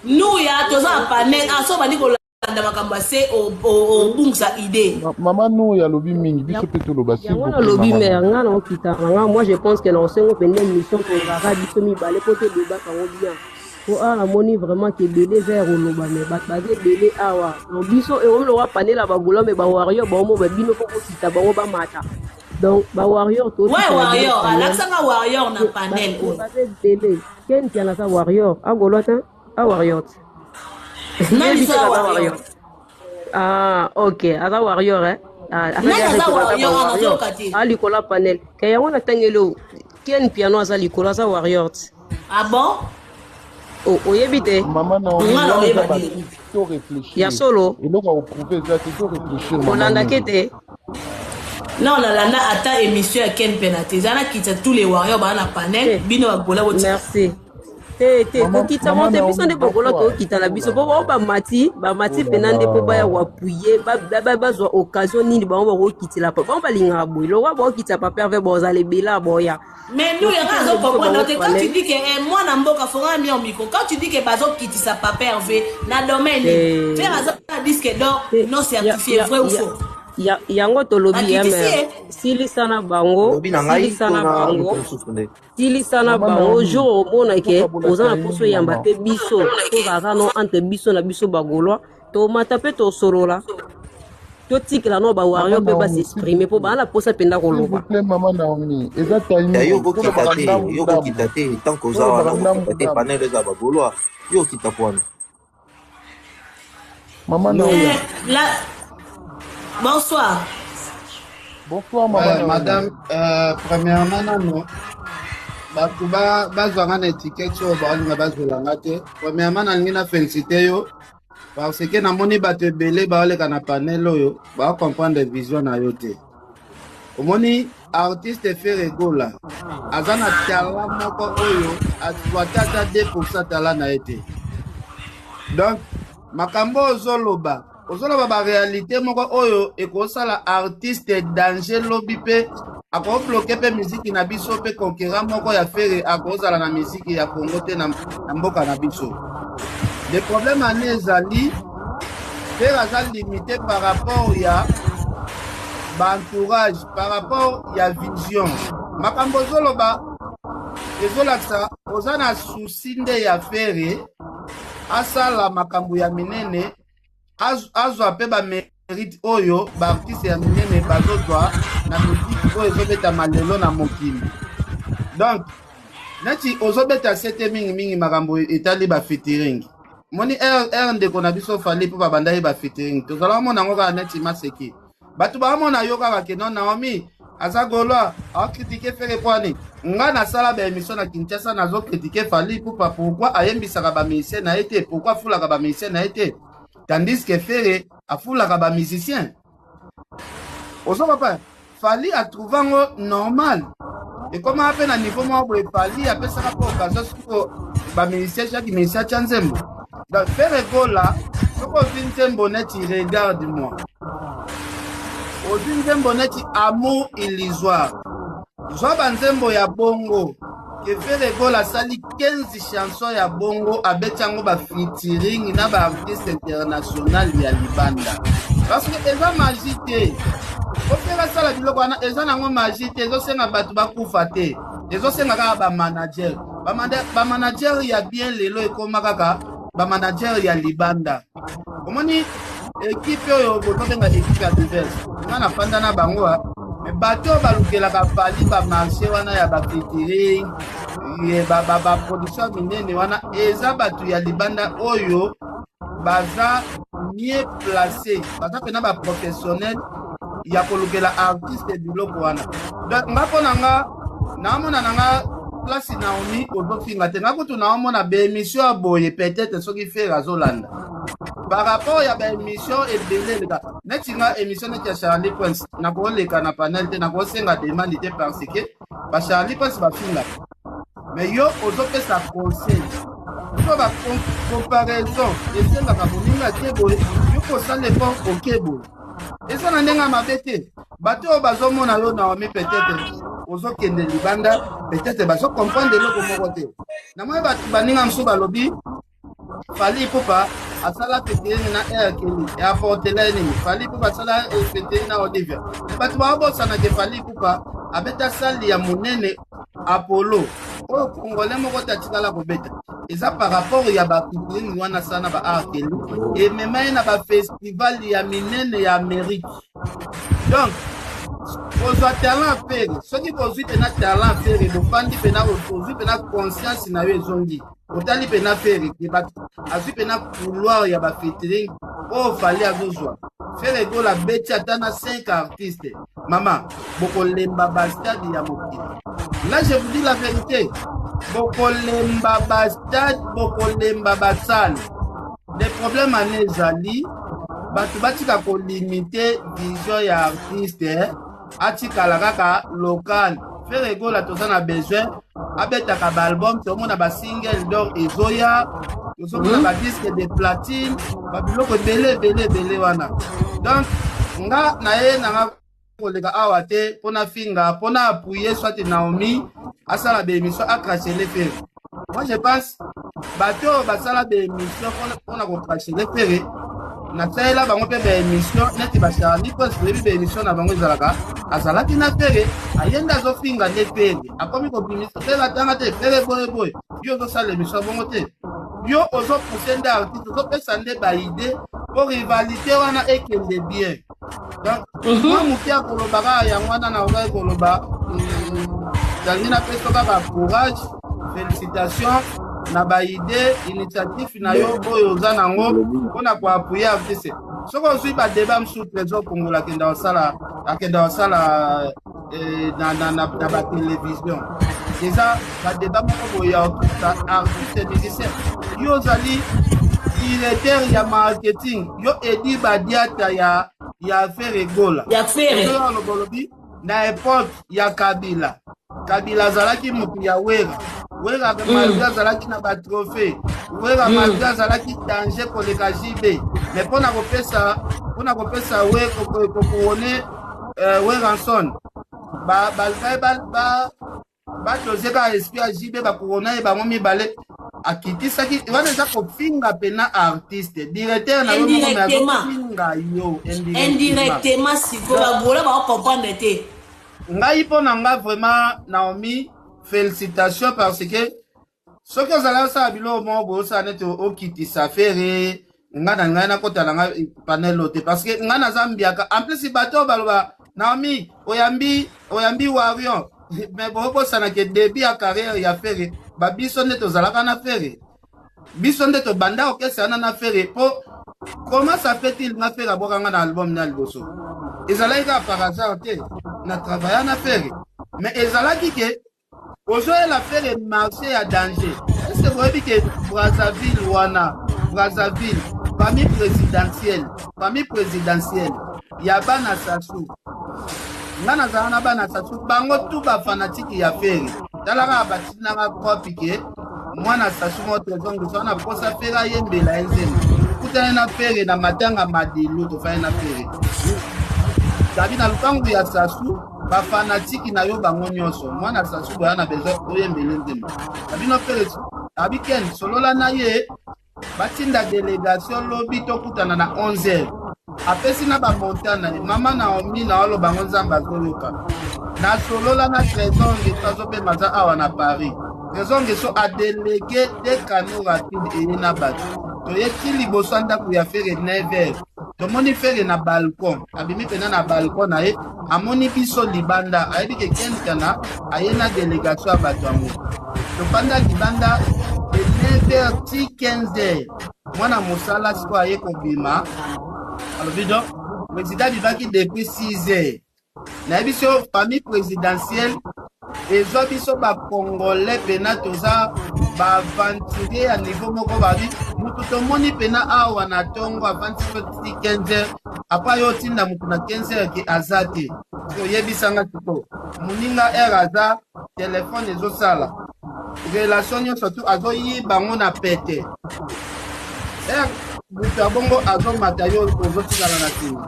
Nuya toza na panel aso bandi kolanda makambo ya se obungisa idée. Mama Nuya alobi mingi, biso mpe toloba. Yango nalobi, me nga na okita na nga, moi je pense que na osengo mpenza émission tozalaka biso mibale mpo todebaka yango bien, po awa namoni vraiment ke ebele eza ya koloba, me bato baza ebele awa. Donc biso ekomi lokwa panel ya bagaulois, me bawarrior bango mo babino mpo kokita bango bamata. Donc bawarrior. Ouais, warrior alakisanga warrior na panel oyo. Baza ebele. Ken Piana aza warrior, agaulois te, a warrior te. Nani so warrior? Ah ok, aza warrior, eh? Ah, nani aza warrior? Nazoyoka te. A likolo ya panel ke yango natangeli oyo, Ken Piano aza likolo, aza warrior te. Ah bon? Oyebi te? Mama na Nga na oyeba te. To réfléchir. Ya solo. Eloko ya koprouver eza te, to réfléchir. Olandaki te? Non, nalanda ata émission ya Ken Pena te. Eza nakitisa tous les warriors baa na panel, bino bagola botika. Merci. Te te, kokita mo te, biso nde bagola tokita na biso, po bao bamati, bamati mpena nde mpo baya koappuyer, bazwa occasion nini bango bakokitela. Bango balingaka boye lokwa baokitisa papa Herve, bozala ebele boya. Mais nous, yanga azo comprendre te. Quand tu dis que eh, mwana mboka fonga mi micro, quand tu dis que bazokitisa papa Hervé na domaine Eh. Ferre aza na disque d'or non certifié, vrai ou faux? Yango tolobi ya Bakitisi me ye. silisa na bango. Lobi na ngai Silisa na mpona bango. moto mosusu nde. Silisa na Mama bango. Naomi, Jour omona ke tokabola oza na timing, poso oyamba mama. mpe biso tozalaka no entre biso na biso bagaulois, tomata mpe tosolola, totikela no bawarrior Mama mpe Naomi, bas'exprime mpo baa na posa mpenza s'il vous koloba. plaît, mama Naomi, eza Ya timing. yo okokita Tolobaka te, ndambu yo ndambu. okokita te tant que oza wana Tolobaka ndambu okokita te ndambu. panel eza bagaulois, yo okita po wana. Mama Naomi. Eh, la... Bonsoir. Bonsoir, mama Ouais, Naomi. madame, premièrement nano bato bazwanga na étiquette oyo baolinga bazwelanga te. Premièrement, nalingi na félicité yo parce que namoni bato ebele baoleka na panel oyo baocomprendre vision na yo te. Omoni artiste Ferre Gola aza na talent moko oyo exploite ata 2 talent na ye te. Donc makambo oyo ozoloba, ozoloba baréalité moko oyo ekosala artiste danger lobi, mpe akobloquer mpe miziki na biso, mpe concurrent moko ya Ferre akozala na miziki ya Congo te na mboka na biso. Le problème ane ezali Ferre aza limité par rapport ya baentourage, par rapport ya vision. Makambo ozoloba ezolakisa oza na souci nde ya Ferre asala makambo ya minene, azwa mpe bamérite oyo baartiste ya minene bazozwa na miziki oyo ezobetama lelo na mokili. Donc neti ozobeta sete mingimingi makambo etali bafeaturing, moni r ndeko na biso Fally mpo babanda ye bafeaturing, tozalaka mona yango kaka neti maseki. Bato baomona yo kaka ke non, Naomi aza gaulois, aocritiquer Ferre po ani. Nga nasala baémission na Kinshasa, nazocritiquer Fally Ipupa pourquoi ayembisaka bamusicien na ye te, pourquoi afulaka bamusicien na ye te, tandis que Ferre afulaka bamusicien. Ozo papa Fally atrouve yango normal, ekomaka mpe na niveau moko boye Fally apesaka mpe occasion sikoyo bamusicien, chaque musicien atya nzembo. Donc Ferre Gola, soki ozwi nzembo neti Regarde moi, ozwi nzembo neti Amour illusoire, zwa banzembo ya bongo ke Ferre Gola asali 15 chanson ya bongo, abeti yango bafeaturing na baartiste international ya libanda, parce que eza magie te. Ofere asala biloko wana, eza nango magie te, ezosenga bato bakufa te, ezosenga kaka bamanager, bamanager ya bien. Lelo ekóma kaka bamanager ya libanda. Omoni ekipe oyo bozobenga ekipe ya diverse, nga nafanda na bango, me bato oyo balukelaka Fally bamarché wana ya bafeaturing, baproduction minene wana, eza bato ya libanda oyo baza mieux placé, baza mpena baprofessionnel ya kolukela artiste biloko wana. Donc nga, mpo na nga, naomona na nga place Naomi ozofinga te. Nga kutu naomona baémission ya boye, peut-être soki Ferre azolanda par rapport ya baémission ebele eleka neti nga, émission neti ya Charlie Prince, nakoleka na panel te, nakosenga demande te, parce que bacharlie Prince bafingaka. Mais yo ozopesa conseil so bacomparaison esengaka moninga te boye, yo kosala effort oke boye, eza na ndenge ya mabe te. Bato oyo bazomona yo Naomi, peut-être ozokende libanda, peut-être bazocomprendre eloko moko te. Namoni bato baninga mosusu balobi. Fally Ipupa asala featuring na R. Kelly e apportela ye nini? Fally Ipupa asala featuring na Olivia. Mais bato baobosana ke Fally Ipupa abeta sali ya monene Apollo oyo congolais moko te atikala kobeta. Eza par rapport ya ba featuring wana asala na ba R. Kelly emema ye na ba festival ya minene ya Amerique. Donc kozwa talent Ferre, soki bozwi pena talent Ferre, bofandi pena ozwi pena conscience na yo ezongi. Otali pena Ferre ke bato azwi pena couloir ya ba featuring oyo Fally azozwa. Ferre Gola abeti ata na 5 artistes. Mama, bokolemba ba stade ya mokili. Là je vous dis la vérité. Bokolemba ba stade, bokolemba ba salle. Le problème ane ezali bato batika kolimite vision ya artiste atikala kaka local. Ferre Gola toza na besoin abetaka ba album, tomona ba single d'or ezoya, tozomona ba disque de platine, ba biloko ebele ebele ebele wana. Donc nga na ye nanga koleka awa te mpona finga, mpona appuyer soit Naomi asala ba émission acrachele Ferre. Moi je pense bato oyo basala ba émission mpona kocrachele Ferre, nasalela bango mpe ba émission neti ba Charlie Prince, toyebi ba émission na bango ezalaka azalaki na Ferre, aye nde azofinga nde Ferre, akomi kobimisa Ferre atanga te, Ferre boye boye. Yo ozosala émission bongo te, yo ozopousse nde artiste, ozopesa nde ba idée po rivalité wana ekende bien. Donc mwa moke ya koloba kaka yango wana nakokaki koloba. Nalingi napesa kaka courage, félicitation na ba idée initiative na yo oyo oza nango mpona koappuyer artiste. Soki ozwi ba débat mosusu, Trésor Kongola akenda kosala, akenda kosala na ba télévision, eza ba débat moko boye ya orchestre artiste musicien. Yo ozali directeur ya marketing, yo Edi Badiata ya Ferre Gola. Ya Ferre. Olobi na époque ya Kabila, Kabila azalaki motu ya Wera. Wera malgré azalaki na batrophée, Wera malgré azalaki danger koleka JB, mais mpona kopesa we kokouronner Werrason, balkai batose kaka esprit ya JB, bakourona ye bango mibale, akitisaki wana. Eza kofinga pena artiste, directeur na yo moko, mais azofinga yo. Indirectement. Sikoyo bagola bakocomprendre te. Ngai, mpo na nga vraiment, Naomi, félicitation, parce que soki ozala osala biloko moko boye, osala neti okitisa Ferre, nga na ngai nakota na ngai panel oyo te, parce que ngai naza mbiaka. En plus bato oyo baloba Naomi oyambi Warrior, mais bobosana ke début ya carrière ya Ferre, babiso nde tozalaka na Ferre, biso nde tobanda orchestre wana na Ferre. Po comment ça fait-il nga Ferre abwaka nga na album na liboso? Ezalaki kaka par hasard te na travailla na Ferre, mais ezalaki ke ozoyela Ferre marché ya danger. Est ce que boyebi ke Brazzaville wana, Brazzaville, famille présidentielle, famille présidentielle ya bana Sasu, nga nazala na bana Sasu, bango tu bafanatike ya Ferre. Tala kaka batindanga kopi ke mwana Sasu moko Trésor Ngusu wana posa Ferre ayembela ye nzembo. Kutani na Ferre na matanga Madelo, tofandi na Ferre gabi na lupangu ya Sasu, bafanatiki na yo bango nyonso, mwana Sasu boya na besoin oyembele nzembo abino. Ferre abi ken solola na ye, batinda délégation lobi tokutana na 11 heures. Apesi na bamontant na ye. Mama Naomi, na oloba ngo Nzambe azoyoka. Nasolola na Trésor Ngeso, azobema aza awa na Paris. Trésor Ngeso adélégué de canot rapide eye na bato, toye ti liboso ya ndako ya Ferre 9 heures. Tomoni Ferre na balcon, abimi mpena na balcon na ye, amoni biso libanda, ayebi ke Ken Kana aye na délégation ya bato yango. Tofanda libanda de 9 heures ti 15 heures. Mwana mosala sikoyo aye kobima, alobi donc président abimaki depuis 6 heures. Nayebi so famille présidentielle ezwa biso bacongolais pena toza baaventurier ya niveau moko. Babi mutu tomoni pena awa na ntongo avandi so ti 15 heures, apa yo otinda mutu na 15 heures ke aza te. Oyebisanga sikoyo, moninga heure aza, telefone ezosala, relation nyonso tu azoyiba yango na pete. Heure moto ya bongo azomata, yo ozotikala na nsima.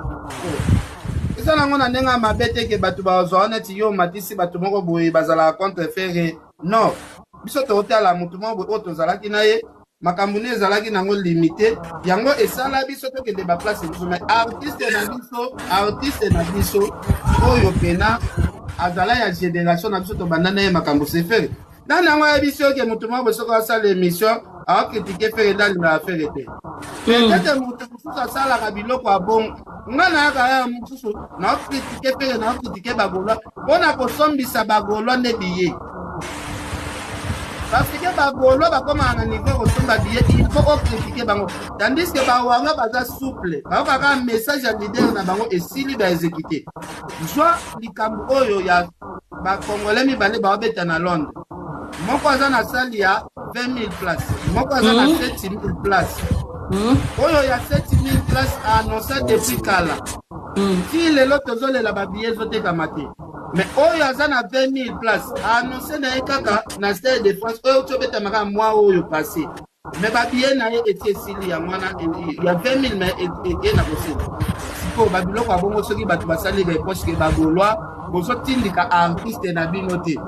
Eza nango na ndenge ya mabe te ke bato bazwa neti yo omatisi bato moko boye bazalaka contre Ferre. Non, biso totala motu moko boye oyo tozalaki na ye. Makambo nde ezalaki nango limite, yango esala biso tokende ba place biso. Mais artiste na biso, artiste na biso oyo pena azala ya generation na biso, tobanda na ye makambo, c'est Ferre. Nani yango ayebi soki moto moko soki asala émission aokritike Ferre, nde alingaka Ferre te? Peut-être moto mosusu asalaka biloko ya bongo. Nga nayaka ya mosusu naokritike Ferre, naokritike bagaulois mpo na kosombisa bagaulois nde biye, parce que bagaulois bakomaka na niveau kosomba biye, il faut okritike bango, tandis que bawanga baza souple, bayokaka message ya leader na bango, esili, baexécute. Zwa likambo oyo ya bacongolais mibale baobeta na Londres. Moko aza na salle ya 20 000 place, moko aza na 7 000 place. Oyo ya 7 000 place aannonce depuis kala, ti lelo tozolela, babillet ezotekama te. Mais oyo aza na 20 000 place aannonce na ye kaka na Stade de France oyo ti obetama kaka mwa oyo passé, mais babillet na ye eti esili. Yango wana ya 20 000, mais eye na kosila. Sikoyo babiloko ya bongo, soki bato basali reproche ke bagaulois bozotindika artiste na bino te,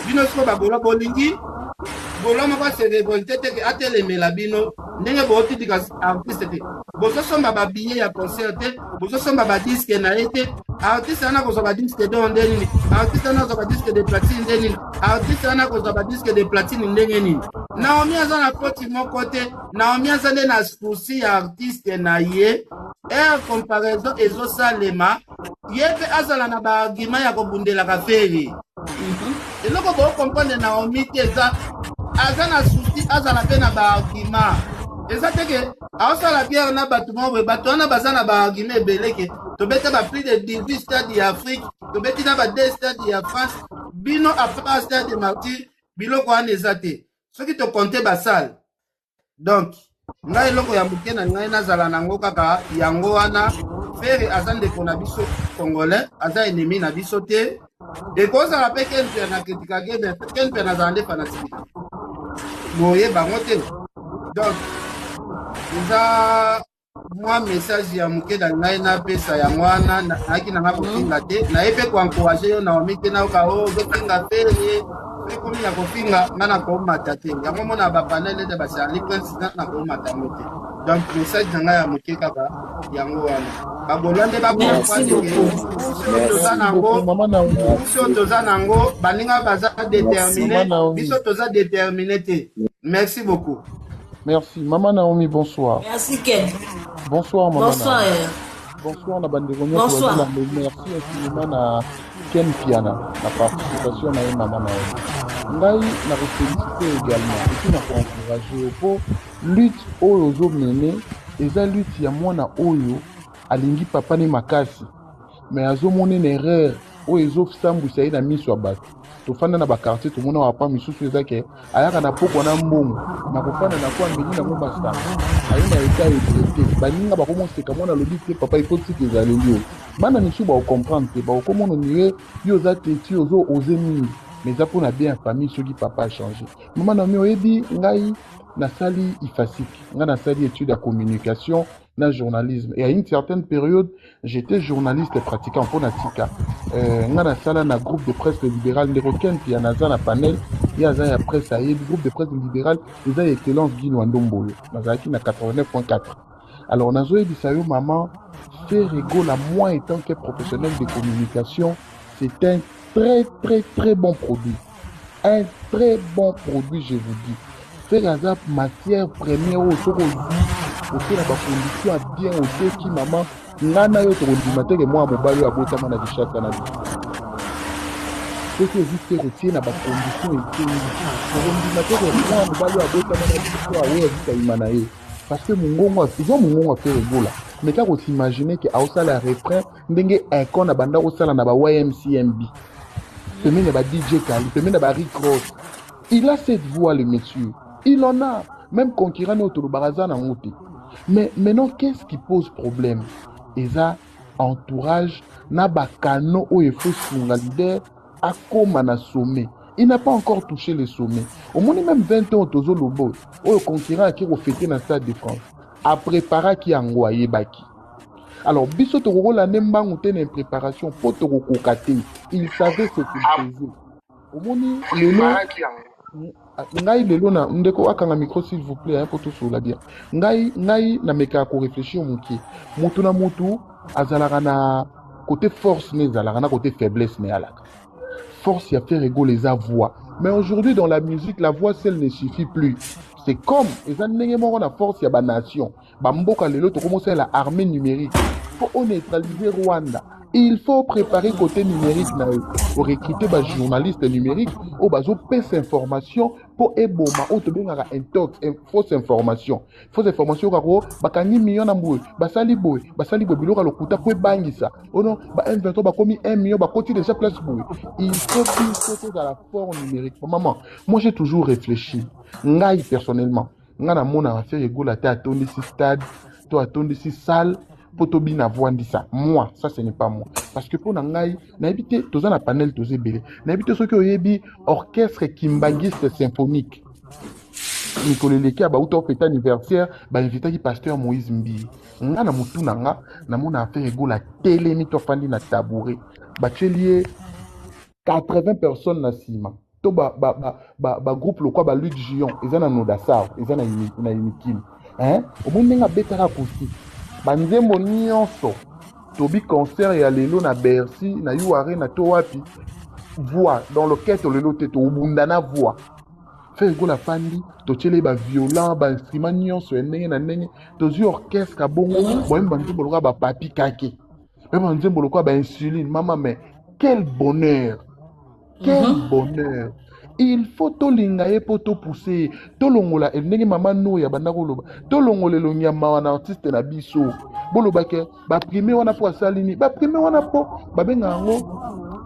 bino sikoyo bagaulois bolingi gaulois moko ase révolte te ke atelemela bino ndenge bootindika artiste te, bozosomba babillet ya concert te, bozosomba badisque na ye te. Artiste wana kozwa badisque d'or nde nini? Artiste wana kozwa badisque de platine nde nini? Artiste wana kozwa badisque de platine ndenge nini? Naomi aza na foti moko te. Naomi aza nde na souci ya artiste na ye. Aire comparaison ezosalema, ye mpe azala na baargument ya kobundelaka Ferre. Eloko bocomprendre Naomi te, eza aza na souci, azala mpe na baargument. Eza te ke aosala biere na bato moko boye. Bato wana baza na baargument ebele ke tobeta ba plus de 18 stade ya Afrique, tobeti na ba 2 stade ya France. Bino, à part Stade Martyr, biloko wana eza te soki tokonte basale. Donc ngai, eloko ya moke na ngai nazala nango kaka yango wana. Ferre aza ndeko na biso congolais, aza ennemi na biso te. Ekozala mpe Ken mpe na kritikake, mais Ken mpe nazala nde fanatique boye bango te. Donc eza mwa message ya moke na ngai napesa yango wana. Nayaki na nga kofinga te, naye mpe koencourage yo Naomi te. Nayoka o ozofinga Ferre, ekomi ya kofinga, nga na komata te. Yango mona bapanel ete bacharlie Prince, nga na komata yango te. Donc message na ngai ya moke kaka yango wana. Bagaulois nde bacomprendre ke toza nango, biso toza nango, baninga baza déterminé, biso toza déterminé te. Merci beaucoup. Merci. Maman Naomi, bonsoir. Merci Ken. Bonsoir, Maman Bonsoir. Naomi. Bonsoir, na bandeko nyonso. Bonsoir. Bazolanda. Merci infiniment na Ken Piana na participation na ye. Mama Naomi, ngai na kofélicité également et puis na koencourage yo mpo lutte oyo ozomene eza lutte ya mwana oyo alingi papa ne makasi, mais azomona na erreur oyo ezosambwisa ye na miso ya bato. Tofanda na baquartier, tomona papa misusu eza ke ayaka na pokwa na mbongo na kofanda na ko ameli nango masanga, aye na eta ébriété, baninga bakomoseka. Mwana alobi te: "Papa, ifo tika ezaleli oyo." Bana misusu bakocomprendre te, bakokomona ondire yo oza teti, ozo ose mingi, mais eza mpona bien ya famille. Soki papa achange, mama Naomi, oyebi ngai nasali IFASIC, ngai nasali étude ya communication na journalisme, et à une certaine période j'étais journaliste pratiquant mpo na tika. Nga nasala na groupe de presse libéral. Ndeko Ken ya naza na panel, ye aza ya presse, ayebi groupe de presse libéral eza ya excellence Guy Loando Mboyo. Nazalaki na 89.4. Alors nazoyebisa yo, mama, Ferre Gola, moi étant que professionnel de communication, c'est un très très très bon produit, un très bon produit, je vous dis. Ferre aza matière première oyo soki ozwi, otie na bacondition ya bien, oteki, mama, ngai na yo tokondima teke mwana mobali oyo abotama na Kinshasa na biso. Soki ozwi te, kotie na bacondition esengi, tokondima teke mwana mobali oyo abotama na biso aoyo azwi na ye, parce que mongongo, ozwa mongongo Ferre Gola, mais kaka kosimagine ke aosala refrain ndenge Akon na banda kosala na ba YMCMB, pembeni ya ba DJ Kali, pembeni ya ba Rick Ross. Il a cette voix, le monsieur, il en a même concurrent oyo tolobaka aza nango te. Mais maintenant, qu'est-ce qui pose problème? Eza entourage na bakano oyo efo sunga leader akóma na sommet. Il n'a pas encore touché le sommet. Omoni, même 20 ans tozoloba, oyo concurrent ake kofete na Stade de France, apréparaki yango, ayebaki. Alors biso tokokolanda mbangu te na impréparation mpo tokokoka te. Il savait ce qu'il faisait. Omoni lelo. Ngai lelo na ndeko akanga micro, s'il vous plaît, hein, po tosolola bien. Ngai namekaka koréfléchir moke. Motu na motu azalaka na côté force ne, ezalaka na côté faiblesse ne. Alaka force ya Ferre Gola eza voix, mais aujourd'hui, dans la musique, la voix seule ne suffit plus. C'est comme eza ndenge moko na force ya banation, bamboka. Lelo tokomosalela armée numérique mpo oneutraliser Rwanda. Il faut préparer côté numérique na yo, orecruter bajournaliste numérique oyo bazopesa information mpo eboma oyo tobengaka intox, fausse information. Fausse information kaka o bakangi million na boye, basali boye, basali boye, biloko ya lokuta mpo ebangisa ono ba M23 bakomi 1 million, bakoti déjà place boye. Il faut biso tozala fort numérique. Maman, moi, j'ai toujours réfléchi. Ngai personnellement, ngai namonaka Ferre Gola te atondisi stade to atondisi salle mpo tobina vwandisa. Moi, ça, ce n'est pas moi, parce que mpo na ngai, nayebi te. Toza na panel, toza ebele. Nayebi te soki oyebi orchestre kimbangiste symphonique. Mikolo eleki ya bauta ofêter anniversaire, bainvitaki pasteur Moïse Mbiye. Nga na motu na nga, namona Ferre Gola telemi to afandi na tabouret, batieli ye 80 personnes na nsima to bagroupe lokwa baluc gion eza na nodasar, eza na Unikin, hein? Omoni ndenge abetaka acoustique, banzembo nyonso. Tobi concert ya lelo na Bercy, na U Arena to wapi, voix dans lequel lelo te tobunda na voix. Ferre Gola afandi, totieli ye baviolon, bainstrument nyonso ya ndenge na ndenge, tozwi orchestre bongo, boyemba banzembo lokola bapapi kake, boyemba banzembo lokola bainsuline. Mama, mais quel bonheur, quel bonheur! Il faut tolinga ye mpo topousse ye, tolongola ndenge mama Noya banda koloba, tolongola elongi ya mawa na artiste na biso. Bolobake baprime wana mpo asali nini? Baprime wana mpo babengaka yango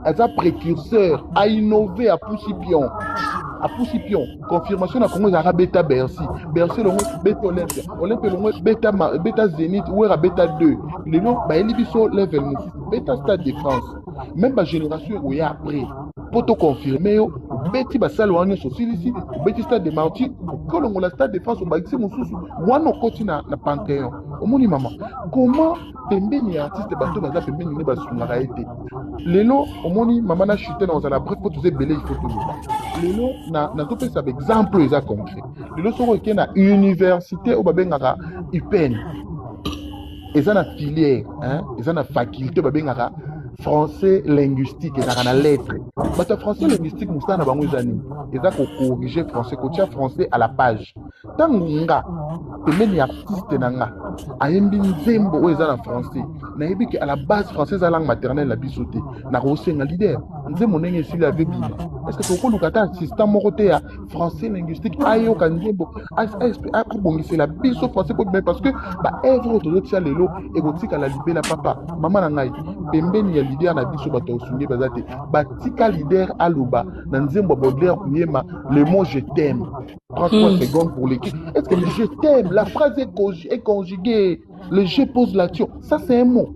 aza précurseur, ainnove, apusi pion, apusi pion. Confirmation na Congo ezalaka beta Bercy, Bercy elongo beta Olympia, Olympia elongo beta, beta Zénith, Wera beta 2. Lelo bayeli biso level mosusu, beta Stade de France. Même bagénération ekoya après mpo toconfirme yo. Obeti basale wana nyonso, osilisi, obeti Stade de Martyr, okolongola Stade de France, obakisi mosusu wana, okoti na Panthéon. Omoni, mama, comment pembeni ya artiste, bato baza pembeni nde basungaka ye te. Lelo omoni, mama, na chute na kozala bref mpo toza ebele. Il faut toloba lelo, nazopesa baexemple oyo eza concret. Lelo soki oke na université oyo babengaka UPN, eza na filière, hein? Eza na faculté oyo babengaka français linguistique, ezalaka na lettre. Bato ya français linguistique, mosala na bango eza nini? Eza kocorriger français, kotia français à la page. Ntango nga pembeni ya artiste na nga ayembi nzembo oyo eza na français, nayebi ke à la base français eza langue maternelle na biso te, nakosenga leader, nzembo ndenge esili, ave bima, est ce que tokoluka ata assistant moko te ya français linguistique ayoka nzembo, abongisela biso français po bima? Parce que baœuvre oyo tozotia lelo ekotikala libela. Papa, mama na ngai, pembeni ya leader na biso, bato ya kosunge baza te. Batika leader aloba na nzembo ya Baudelaire, koyema le mot "je t'aime", 33 secondes pour l'équipe. Est-ce que "je t'aime", la phrase est conjuguée, le "je" pose l'action, ça, c'est un mot.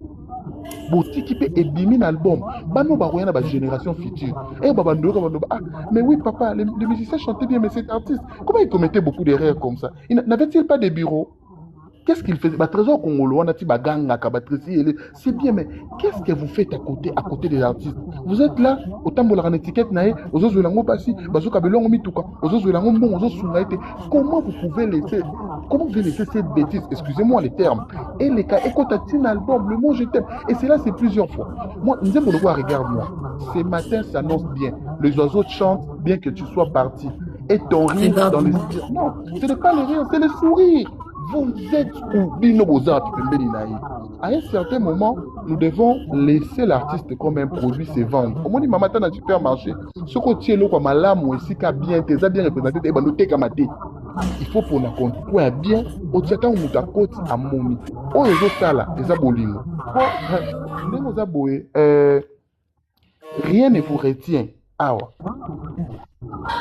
Botiki mpe ebimi na album. Bano bakoya na bagénération future e babandoyoka bandoba: "Ah, mais oui, papa, le musicien chantait bien, mais cet artiste, comment il commettait beaucoup d'erreurs comme ça? Il n'avait-il pas de bureau? Qu'est-ce qu'il faisait?" Batrésor Congolo wana ti bagangaka batresi ele, c'est bien, mais qu'est-ce que vous faites à côté, à côté des artistes? Vous êtes là, otambolaka na étiquette na ye, ozozwela yango basi, bazoka belongo mituka, ozozwela yango mbongo, ozosunga ye te. Comment vous pouvez laisser, comment vous pouvez laisser cette bêtise, excusez-moi les termes, eleka, ekota ntina album, le mot "je t'aime"? Et cela, c'est plusieurs fois. Moi, nzembo lokola "Regarde-moi ce matin s'annonce bien, les oiseaux chantent bien que tu sois parti, et ton rire dans les..." Non, ce n'est pas le rire, c'est le sourire. Vous êtes où, bino? Boza pembeni na ye. À un certain moment, nous devons laisser l'artiste comme un produit se vendre. Omoni, mama, ta na supermarché, soki otie eloko ya malamu esika bien te, eza bien représenté te, ebanda otekama te. Il faut mpona coin ya bien otia. Ntango moto akoti, amoni oyo ozosala eza bolingo po ndenge oza boye, rien ne vous retient awa.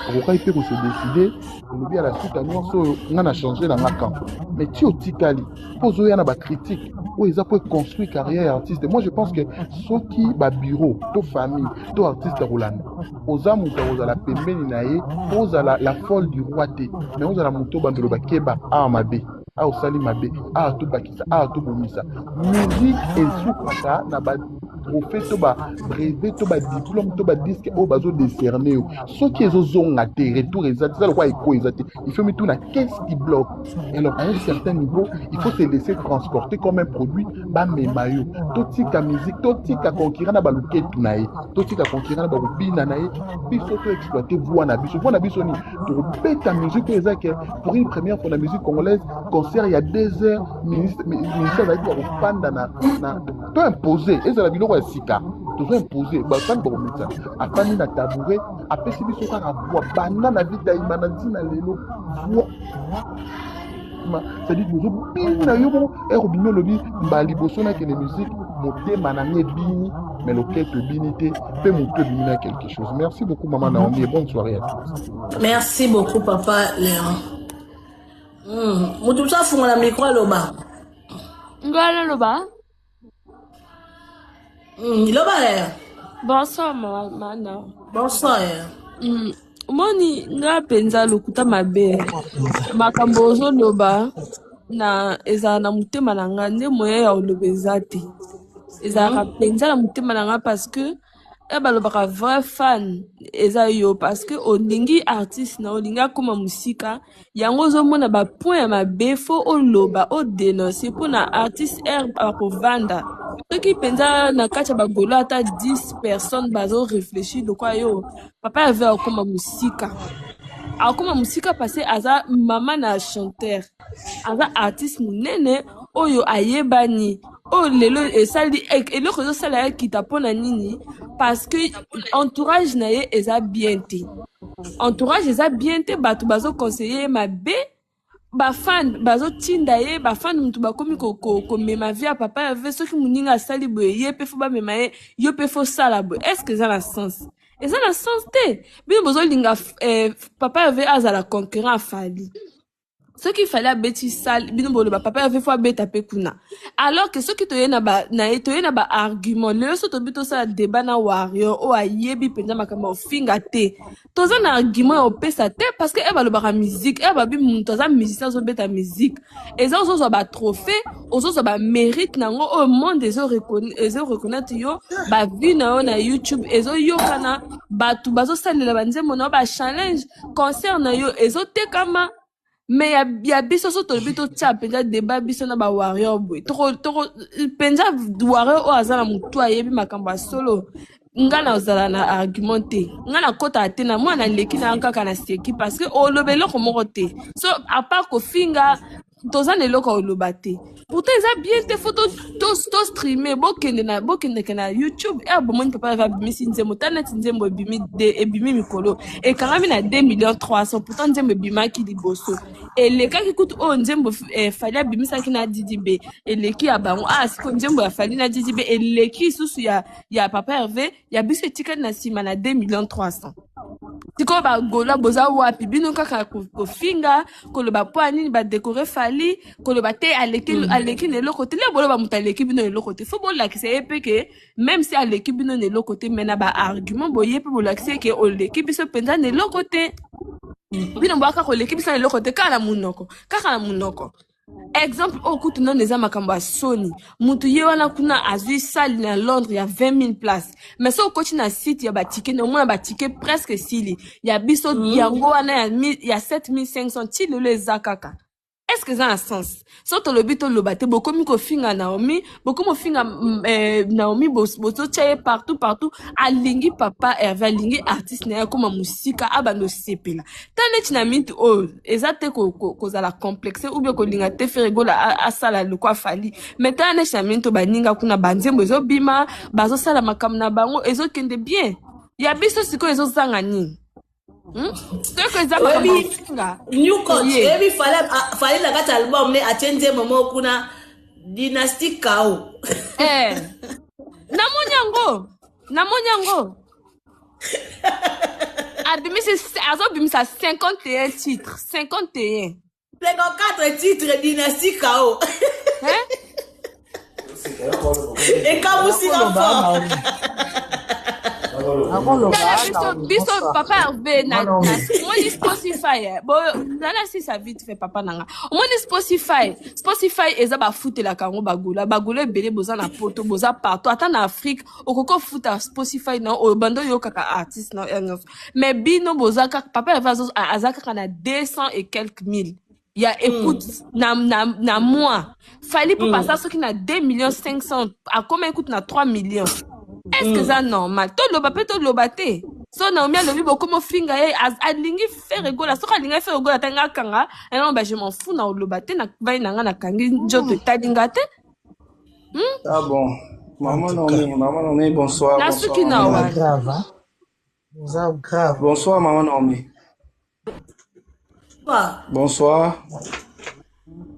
Okokaki mpe kose décider, olobi: "À la suite ya nyonso oyo, nga na change na nga camp." Mais ti otikali mpo ozoya na bacritique oyo eza mpo econstruire carrière ya artiste. Moi, je pense que soki babureau to famille to artiste akolanda, oza moto akozala pembeni na ye mpo ozala la folle du roi te, mais ozala moto bandolo bakeba: "Awa mabe, awa osali mabe, awa tobakisa, awa tobomisa." Musique esukaka na ba Batrophée to babrevet to badiplôme to badisque oyo bazodécerne yo, soki ezozonga te, retour eza te, eza lokola eko eza te. Il faut mituna qu'est-ce qui bloque. Alors, à un certain niveau, il faut se laisser transporter comme un produit. Bamema yo. Totika musique, totika concurrent na baluketu na ye, totika concurrent na bakobina na ye. Biso to exploiter voix na biso. Voix na biso nini? Tokobeta musique oyo eza ke pour une première fois na musique congolaise, concert ya 2 heures, ministre azalaki ya kofanda na to impose. Ezala biloko ya sika, tozo impose. Bafani bakomisa, afandi na tabouret, apesi biso kaka voix banda na vita ima na ntina lelo voix, c'est-à-dire bozobina yo moko. Ere obimi, olobi mbala liboso nakende musique, motema na nga ebini, mais loketo ebini te, mpe motu ebimi na quelque chose. Merci beaucoup, mama Naomi, et bonne soirée à tous. Merci beaucoup, papa Léon. Moto mosu afungola micro, aloba. Ngai naloba. Loba ya. Bonsoir, mama na. Bonsoir ya. Omoni nga mpenza lokuta mabe, makambo ozoloba na ezala na motema na nga nde moyen ya koloba eza te. Ezalaka mpenza na motema na nga parce que e balobaka vrai fan eza yo, parce que olingi artiste na olingi akóma mosika. Yango ozomona bapoint ya mabe, fo oloba, odénonce mpona artiste. R akovanda soki mpenza na kati ya bagolo ata 10 personnes bazoréfléchir lokwa yo, papa Herve akóma mosika, akóma mosika, parce aza mama na chanteur, aza artiste monene oyo ayebani. Oyo lelo esali eloko ezosala ye kita mpona nini? Parce que entourage na ye eza bien te, entourage eza bien te. Bato bazoconseille ye mabe, bafan bazotinda ye, bafan mutu bakomi komema vie ya papa Herve. Soki moninga asali boye, ye mpe fo bamema ye, yo mpe fo sala boye. Est ce que eza na sens? Eza na sens te. Bino bozolinga papa Herve azala concurrent aFally. Soki Fally abeti sale, bino boloba papa Herve fo abeta mpe kuna, alors que soki toye na ba na ye, toye na baargument lelo, so tobi tosala débat na warrior oyo ayebi mpenza makambo ya ofinga te, toza na argument ya opesa te, parce que e balobaka musique, e babi moto aza musicien, azobeta musique, eza ozozwa batrophée, ozozwa bamérite nango oyo monde ezoreconnaître yo, bavue na yo na YouTube ezoyokana, bato bazosalela banzembo na yo, bachallenge, concert na yo ezotekama. Mais ya biso, so tolobi totia mpenza débat biso na bawarrior boye, toko mpenza warrior oyo aza na motu ayebi makambo ya solo, nga nazala na argument te. Nga nakɔtaka te na mwana aleki na kaka na seki, parce que oloba eloko moko te. So à part kofinga, toza na eloko ya koloba te. Pourtant eza bien te. Fo tostreame, bokende na bokendeke na YouTube e bomoni papa Eva abimisi nzembo. Ta neti nzembo ebimi, ebimi mikolo, ekangami na 2 millions 300. Pourtant nzembo ebimaki liboso elekaki kutu oyo nzembo Fally abimisaki na Didi B eleki ya bango. Ah, sikoyo nzembo ya Fally na Didi B eleki lisusu ya papa Herve, ya biso etikali na nsima na 2 millions 300. Sikoyo bagola boza wapi? Bino kaka kofinga, koloba mpo ya nini badécorer Fally, koloba te aleki, aleki na eloko te. Le boloba moto aleki bino na eloko te, fo bolakisa ye mpe ke même si aleki bino na eloko te, mais na baargument boye mpe bolakisa ye ke oleki biso mpenza na eloko te. Bino boyaka koleki biso na eloko te kaka na monoko, kaka na monoko. Exemple oyo kutu nano eza makambo ya soni. Mutu ye wana kuna azwi salle na Londres ya 20 000 place, mais so okoti na site ya batike, na omona batike presque esili. Ya biso yango wana ya 7500 ti lelo eza kaka. Est ce que eza na sens? So tolobi toloba te, bokomi kofinga Naomi, bokomi kofinga Naomi, bozotia ye partout partout. Alingi papa Herve, alingi artiste na ye akóma mosika, abanda osepela. Ta neti na minute oyo eza te kozala complexe ou bien kolinga te Ferre Gola asala lokwa Fally, mais tala neti na minute oyo baninga kuna banzembo ezobima, bazosala makambo na bango, ezokende bien. Ya biso sikoyo ezozanga nini? Soki eza makambo ya Oyebi kofinga, new coach. Ye. Oyebi Fally na kati ya album ne atie nzembo moko kuna, Dynastie Kao. Eh. Namoni yango, namoni yango abimisi, azobimisa 51 titre, 51. 54 titre, Dynastie Kao. Hein? Ekamusika fort. Nakoloba Tala biso Naomi, biso bonsoir. papa Hervé na Mama na Naomi. omoni Spotify eh, bo nana sisa vite fait papa nanga omoni Spotify Spotify eza bafutelaka yango bagola bagola ebele boza na poto boza partout ata na Afrique okoki ofuta Spotify na oyo bando oyokaka artiste na yo nyonso mais bino boza kaka papa Hervé aza kaka na 200 et quelques mille ya écoute na mois. Fally mpo aza soki na 2 millions 500, akoma écoute na 3 millions. Est ce que eza normal? Toloba mpe toloba te. So Naomi alobi bokoma ofinga ye, alingi Ferre Gola. Soki alingi Ferre Gola, ntango akanga yango ba, je m'en fous na oloba te. Na vai na nga, nakangi nzoto, etali nga te. Ah bon. En Maman tout cas, Naomi, maman Naomi, bonsoir, bonsoir, Nasuki maman na oza Naomi. wana. grave, hein? Oza grave. Bonsoir, maman Naomi. Bonsoir. Bonsoir.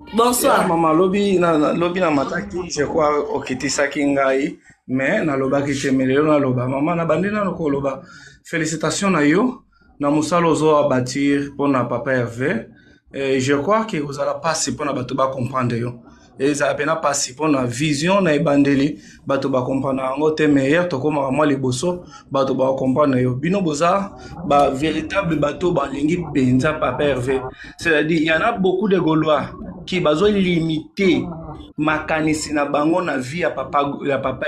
Ya Bonsoir. mama lobi na lobi na mataki, je crois okitisaki ngai, mais nalobaki te. Mais lelo naloba, mama, na bandi nano koloba félicitation na yo na mosala ozo abattre mpona papa Hervé. Eh, je crois ke kozala mpasi mpona bato bacomprendre yo, ezala mpena mpasi mpona vision na ebandeli, bato bacomprendre yango te. Mais hier tokomaka mwa liboso, bato bacomprendre yo. Bino boza bavéritable bato balingi mpenza papa Hervé, c'est-à-dire il y en a beaucoup de Gaulois qui bazolimite makanisi na bango na vie ya papa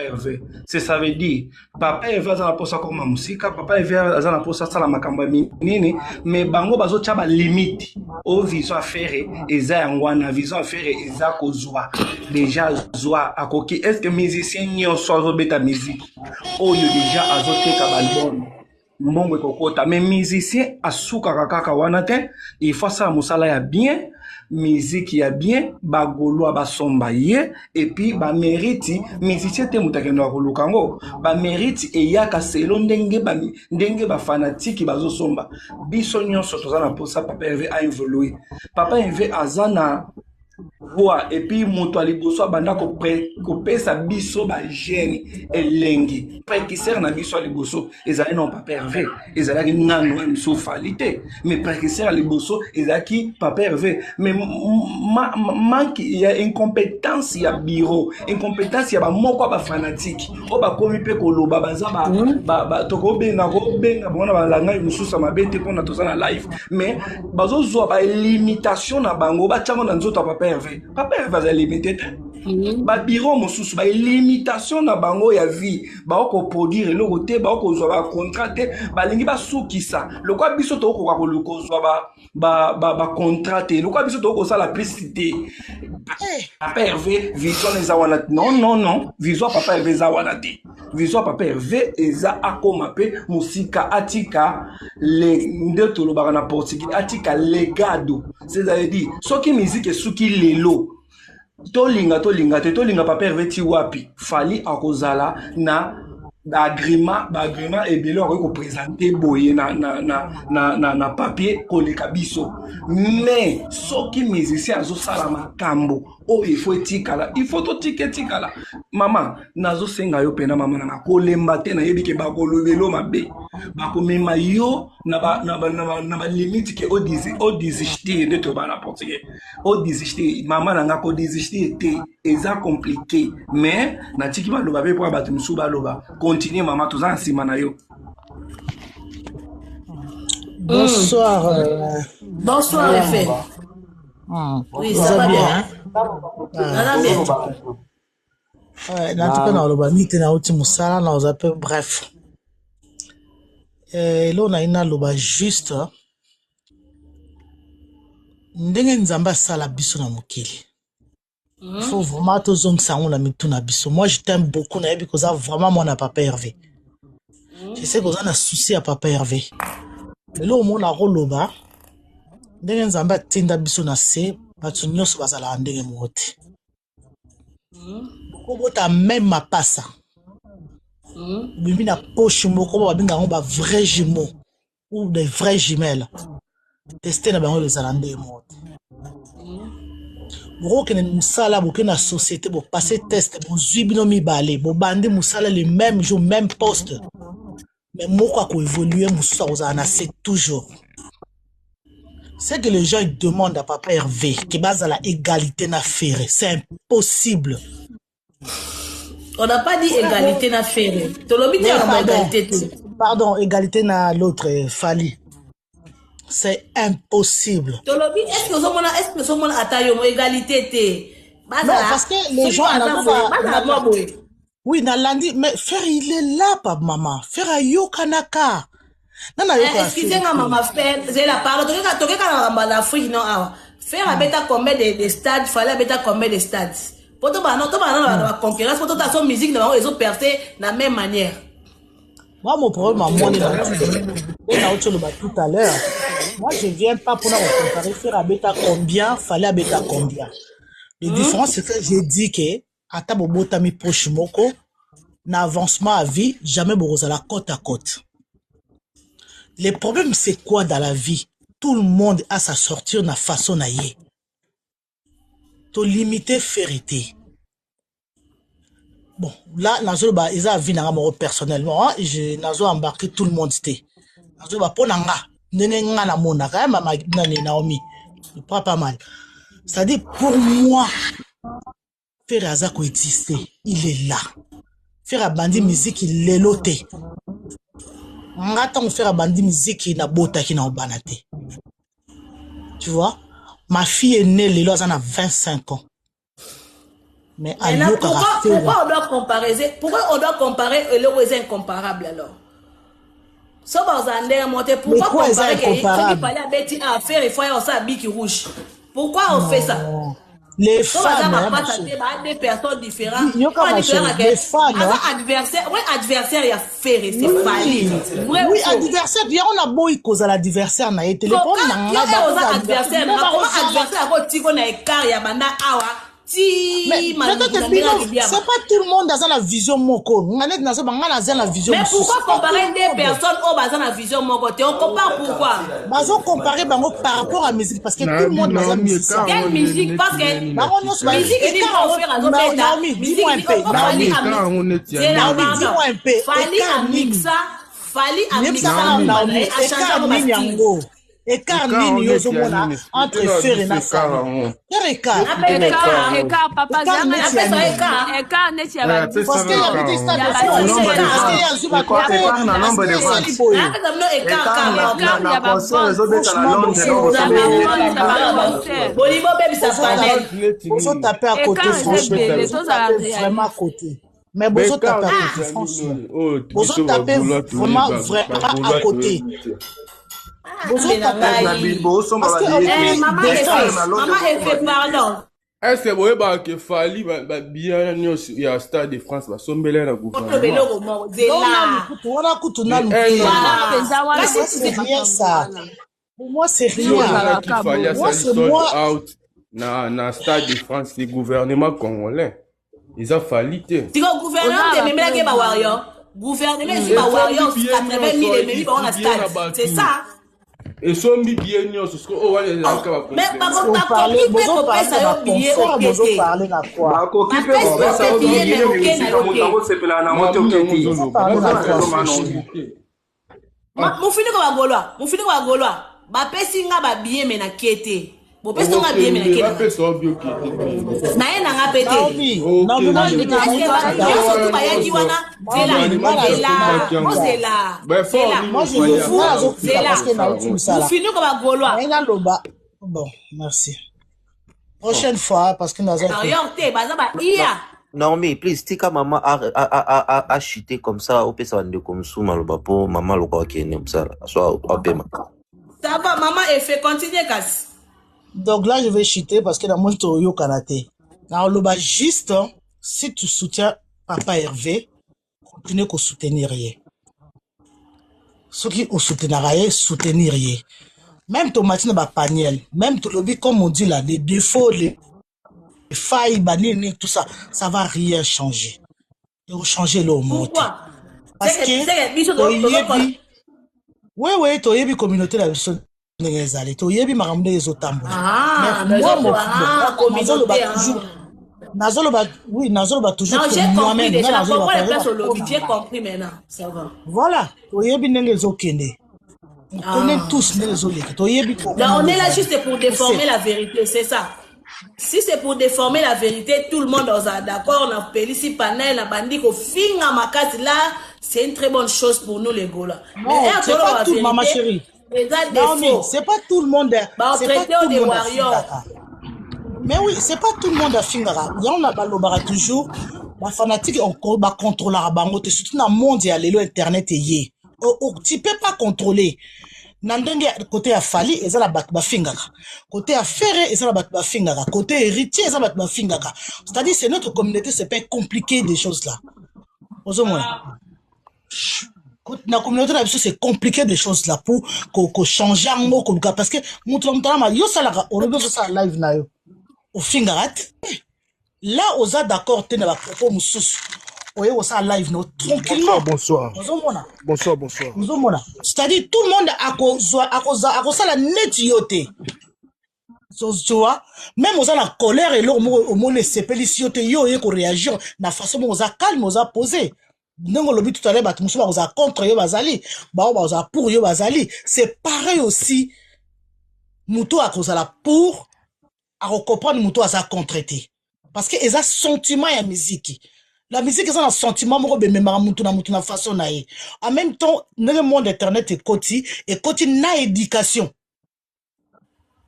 Hervé. C'est ça veut dire papa Hervé aza na mposa akoma mosika, papa Hervé aza na mposa asala makambo ya minene, mais bango bazotya balimite. Oyo vision ya Ferre eza yango wana. Vision ya Ferre eza kozwa déjà zwa akoki. Est ce que musicien nyonso azobeta musique oyo déjà azoteka baalbum, mbongo ekokota? Mais musicien asukaka kaka wana te. Il faut asala mosala ya bien, musique ya bien, bagaulois basomba ye. Et puis bamérite, musicien te moto akendaka koluka yango. Bamérite eyaka selo ndenge bafanatike bazosomba. Biso nyonso toza na mposa papa Herve aévolue. Papa Herve aza na voix, et puis moto ya liboso abanda kopesa biso bajeune elengi, précurseur na biso ya liboso ezali non papa Hervé. Ezalaki nano mosusu Fally te, mais précurseur ya liboso ezalaki papa Hervé. Mais manque ya incompétence ya bureau, incompétence ya bamoko ya bafanatike oyo bakomi mpe koloba baza tokobenga kobenga bango na balangage mosusu ya mabe te mpona toza na live, mais bazozwa balimitation na bango, batiango na nzoto ya papa Hervé. Papa Hervé aza limité te. Babiro mosusu, balimitation na bango ya vie, bakoproduire eloko te, bakozwa bacontrat te, balingi basukisa lokwa biso tokokoka kozwa bacontrat te, lokwa biso tokosala plus te. Papa Hervé, vision eza wana. Non, non, non, vision papa Hervé eza wana te. Vision papa Hervé eza akoma mpe mosika, atika nde tolobaka na portugais, atika legado. C'est-à-dire soki musique esuki lelo, tolinga tolinga te, tolinga papa Hervé ti wapi, Fally akozala na baagrément, baagrément ebele akoki koprésente boye na papier koleka biso. Mais soki musicien azosala makambo oyo il faut etikala, il faut totika etikala. Mama, nazosenga yo mpena, mama nanga, kolemba te. Nayebi ke bakolobelo mabe, bakomema yo na balimite ke odésiste, nde toba na portugais odésiste. Mama nanga, kodésiste te, eza compliqué, mais natiki baloba mpe mpo bato mosusu baloba. Continue mama, toza na nsima na yo. Bonsoir. Bonsoir, Efe. Oui, ça va bien. Bien. Hein? Bien. Ouais, en tout cas, naloba mingi te, nauti mosala, naoza mpe bref. Eloko na ye naloba juste, ndenge Nzambe asala biso na mokili, il faut vraiment tozongisa yango na mitu na biso. Moi, je t'aime beaucoup. Nayebi koza vraiment mwana papa Hervé, je sais koza na souci ya papa Hervé. Lelo omona akoloba ndenge Nzambe atinda biso na se, bato nyonso bazalaka ndenge moko te. Okobota même mapasa, obimi na poche moko, babenga yango bavrai jumeau ou des vrais jumelles, test na bango ezala ndenge moko te. Bokokende mosala, bokende na société, bopase test, bozwi bino mibale, bobandi mosala le même jour, même poste, mais moko akoévolue, mosusu akozala na se toujours. C'est que les gens, ils demandent à papa Hervé ke bazala égalité na Ferre, c'est impossible. On n'a pas dit égalité na Ferre, tolobi te yango égalité te. Pardon, égalité na l'autre, Fally. C'est impossible. Tolobi, est-ce que ozomona, est-ce que ozomona ata yo mo égalité te? Non, parce que les gens bazala mwa boye. Oui, nalandi, mais frère, il est là, papa, maman. Frère ayokanaka. Nana yoka. Excusez nga mama frère, zela pardon, tokeka tokeka na makambo ya Afrique non awa. Frère abeta combien de stades, Fally abeta combien de stades? Po to bana to bana na ba concurrence, po to ta so musique na bango ezo percer na même manière. Moi, mon problème à moi, tout à l'heure. Moi, je viens pas pour nous comparer faire abeta combien, Fally abeta combien. Le différence, c'est que j'ai dit que, ata bobotami poche moko, na avancement à vie, jamais bozala côte à côte. Le problème, c'est quoi dans la vie? Tout le monde a sa sortie na façon na ye. To limiter vérité. Bon, là, nazo ba eza vie na nga personnellement, hein, je nazo embarquer tout le monde te. Nazo ba pona nga, ndenge nga na monaka, hein, mama nani Naomi. Je prends pas mal. C'est-à-dire pour moi, Ferre aza ko exister, il est là. Ferre abandi musique lelo te. Nga tango Ferre abandi musique na botaki na obana te. Tu vois? Ma fille est née lelo aza na 25 ans. Mais Maintenant, pourquoi on doit comparer? Pourquoi on doit comparer eloko eza incomparable alors? So baza ndenge monte, pourquoi comparer que soki Fally abeti affaire, il faut ya osala biki rouge? Pourquoi on fait ça? Les So fans, baza hein, bapata ma te, ba deux personnes différentes. Yoka, Oyo ma andi chérie, toyaka les fans, aza hein. adversaire, ouais, adversaire ya Ferre, c'est Oui. Fally. Vrai Oui, ou faux? adversaire, bien on a beau cause à l'adversaire na ye téléphone na nga Yo ba oza adversaire Mais na ba comment kozala- adversaire ako tiko na écart ya banda awa ti Mais maluku peut-être na ndenge bino, ya libiaba. c'est pas tout le monde aza na vision moko. Nga neti nazo ba nga naza na vision Mais mosusu. pourquoi C'est pas comparer tout le deux monde. personnes oyo baza na vision moko te? On compare pourquoi? Bazo comparer bango par rapport à musique parce que tout le monde baza Naomi, musicien. Quelle musique? Parce que Bango nyonso ba musique nini écart oyo Ferre azobeta? Naomi, Musique dis-moi un nini peu. oyo Naomi, Fally Naomi, Naomi, dis-moi un peu. Fally Écart nini? amixa, Fally amixa Yebisaka na Naomi, ye achange écart yango nini bastyle. yango? Écart nini yo ozomona entre Ferre na Fally? Quel écart? Napesa Écart, écart, papa, Écart zanga neti ya napesa nini? écart. écart neti ya ba Parce que ya beti stade Ya de ba France, nombre de parce que ya zwi ba Écart trophée, na parce nombre que de esali ventes. boye. Napesa bino écart Écart kaka. na, Écart na ya ba concert vente. ezobeta na Franchement, Londres, bozo donc Ya osombi ba billet. vente, ya ba concert. Bolingo obebisa panel. bozo taper à côté, Écart eza franchement. ebele, Bozo tozala taper vraiment à réaliste. côté. Mais bozo taper à côté, franchement. Bozo taper vraiment, vraiment à côté. Bozo na taper Na ngai. bilbo osomba Parce que ba billet omoni te. Eh, mama défense. Efe, Na Londres mama Efe, pardon. Est-ce boyebaka ke Fally babillet wana nyonso ya Stade de France basombeli na Oloba gouvernement? eloko moko Non, zela. nanu kutu, wana kutu nanu Eh, te. non. Wana mpenza wana Pour moi, c'est rien ça. Pour moi, c'est Biso rien. omonaki Ezalaka Fally bongo. Moi, asali c'est sold moi. out na Stade de France, le gouvernement congolais eza Fally te. Siko gouvernement Oza te ba ememelaki preuve ba wana. warrior. Gouvernement ezwi ba Esombi warriors billet 80 000 nyonso, ememi bango na billet na stade. bato. C'est ça. Esombi billet nyonso siko oyo wana ezalaka Mais baconcert. bakoki mpe Bozo parler kopesa na yo billet concert, oke bozo te. parler na quoi? Bakoki mpe Bapesi yo kopesa mpe yo billet billet mais oke mais na osika yo moto te. akosepela nango te Mamu oke yango te. Bozo ozoloba parler na naza quoi, raison franchement? te. Mofiniko bagolwa, mofiniko bagolwa. Bapesi nga ba billet mais nake te. Bopesi nga billet mais Okokende nake na nga. bapesa yo bio kete te. Na ye na nga mpe te. Naomi, Naomi, moi, je Okende vais te Est-ce dire que un truc, hein. nyonso tu bayaki wana zela Naomi, nga zela nazo- yango. ozela Ba effort zela nini Moi, je Fally vais nga asala nazokita Zela. parce que nauti mosala. Mofiniko bagolwa. Naye naloba. Bon, merci. Prochaine fois, parce que naza Warrior te baza ba iya. Naomi, please, tika mama a chuté comme ça, opesa bandeko mosusu maloba po mama aloka akende mosala, so apema. Ça va mama Efe, continue kasi. Donc là, je vais chuter parce que dans mon toyokana te. Naloba juste, si tu soutiens Papa Hervé, continue ko soutenir ye. Soki osoutenaka ye, soutenir ye. Même tomati na bapaniel, même tolobi comme on dit là, les défauts, les failles, banini, tout ça, ça va rien changer. Changer le mot. Pourquoi? Parce C'est que que c'est que biso toyebi, oui, oui, toyebi communauté na biso ndenge ezali, toyebi makambo ndenge ezotambola. Ah, Mais moi, mon ah, nazoloba communauté. toujours, nazoloba, oui, nazoloba toujours Non, que j'ai compris moi-même, nga déjà. nazoloba Comprends la par place au exemple, lobby. J'ai compris maintenant. Ça va. Voilà, toyebi ndenge ezokende. On connaît tous ndenge ezoleka, toyebi Donc, on est là juste pour déformer C'est- la vérité, c'est ça. Si c'est pour déformer la vérité, tout le monde ozala d'accord na pelisi panel na bandi ko finga makasi là, c'est une très bonne chose pour nous les Gola. Mais c'est pas tout, maman chérie. Naomi, c'est pas tout le monde. Ba C'est pas traité tout des le monde warriors. afingaka. Mais oui, c'est pas tout le monde afingaka. Yango na balobaka toujours ba fanatique ba contrôlaka bango te surtout na monde ya lelo internet eye. Tu peux pas contrôler. Na ndenge côté ya Fally eza na bato bafingaka. Côté ya Ferre eza na bato bafingaka. Côté héritier eza bato bafingaka. C'est-à-dire c'est notre communauté, c'est pas compliqué des choses là. Ozomona. Na communauté na biso c'est compliqué des choses là pour ko changer yango koluka parce que moto na moto alama yo osalaka olobi ozosala live na yo ofingaka te là oza d'accord te na bapropos mosusu oye kosala live na yo tranquillement. Bonsoir. Ozomona. Bonsoir, bonsoir. Ozomona, c'est-à-dire tout le monde akozwa akosala neti yo te. Tu vois, même oza na colère, eloko moko omoni esepelisi yo te, yo oye koréagir na façon moko oza calme, oza posé. Ndenge olobi tout à l'heure, bato mosusu bakozala contre yo bazali, bao bakozala pour yo bazali. C'est pareil aussi, moto akozala pour akocomprendre moto aza contre te, parce que eza sentiment ya miziki. La musique eza na sentiment moko bememaka mutu na mutu na façon na ye. En même temps, ndenge monde internet ekoti, ekoti na éducation,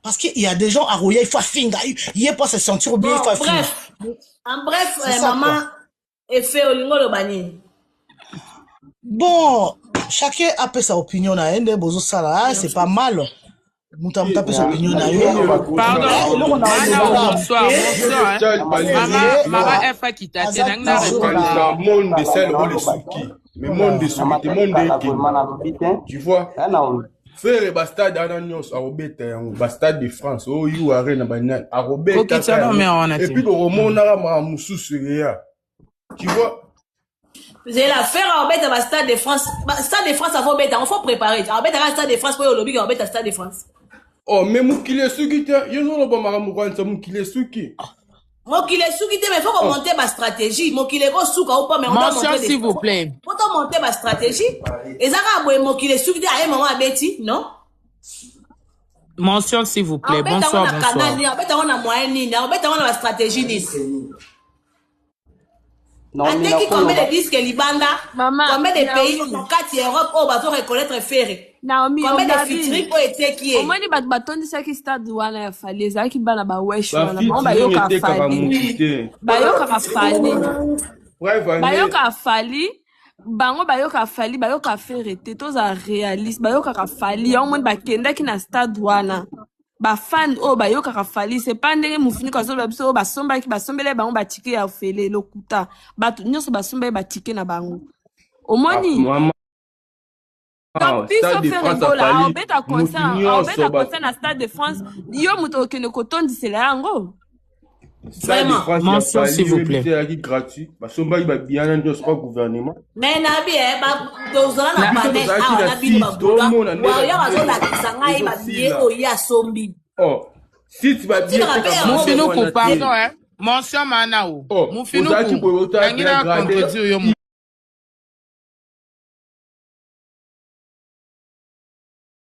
parce qu'il y a des gens aroya, il faut afinga ye po se sentir bien, il faut Bon, afinga. bref. En bref, C'est ça, maman quoi. Efe olingo loba nini? Bon, chacun apesa opinion na ye nde bozosala. Ah, c'est pas mal, moto ya moto apesa opinion na ye. Pardon. Eloko na Mana, olobaka bonsoir, bonsoir. Hein. Mama, mama F akita te, aza nangi na toujours répondre. na Monde esali lokola esuki, mais monde esuki te, monde ekende, tu vois. Ferre, bastade wana nyonso akobeta yango, bastade de France oyo u arena banani akobetaka Kokitisa no mère yango wana te. et puis bokomonaka makambo mosusu eya, tu vois. Zela, Ferre abeta ba Stade de France. Ba Stade de France avant beta, on faut préparer. Abeta ka Stade de France po olobi ka abeta Stade de France. Oh, mais mokili esuki te, yo ozoloba makambo kokanisa mokili esuki. Mokili esuki te, mais faut qu'on Oh. monte ba stratégie. Mokili ekosuka ou pas, mais on doit Mention, monter des s'il vous plaît. Faut to monter ba stratégie. Ezaka boye mokili esuki te, aye maman abeti, non? Mention, s'il vous plaît. Abeta ngo Bonsoir, na canal bonsoir. nini, abeta ngo na moyen nini, abeta ngo na ba stratégie nini. Ateki combien de disques libanda? Mama, Combien de pays Naomi. na kati ya Europe oyo bazo reconnaître Ferre? Naomi, Combien de Ogabi. featuring oyo eteki ye? Omoni bato batondisaki stade wana ya Fally ezalaki bana bawesh wana bango Bafeaturing bayokaka etekaka Fally, motu te. bayokaka Fally, Preuve ane bayokaka Fally, bango bayokaka Fally, bayokaka Ferre te. Tozala réaliste, bayokaka Fally yango moni bakendaki na stade wana. Bafan oyo bayokaka Fally, c'est pas ndenge mofuniko azoloba biso oyo basombaki, basombeli bango batike ya ofele. Lokuta, bato nyonso basombaki batike na bango, omoni. Mama. Donc biso Stade de Ferre France Gola afali aobeta motu concert, nyonso aobeta concert na Stade de France, yo moto okende kotondisela yango. Stade de Vraiment. France ya Mention, s'il Fally vous oyebi plaît. te ezalaki gratuit, basombaki babiyana nyonso pa gouvernement. Mais nabi eh, ba tozala na Biso panel tozalaki awa na na bino site, babola. tomona nde Warrior babillet azolakisa ngai babillet ezosila. oyo ye asombi. Oh, site babillet Otikaka mpe etekaka yango. mbongo Mufinuku, wana pardon, te. hein. Mention, Manao. Oh, ozalaki Mufinuku, boye ota nangi na grade contredire yo.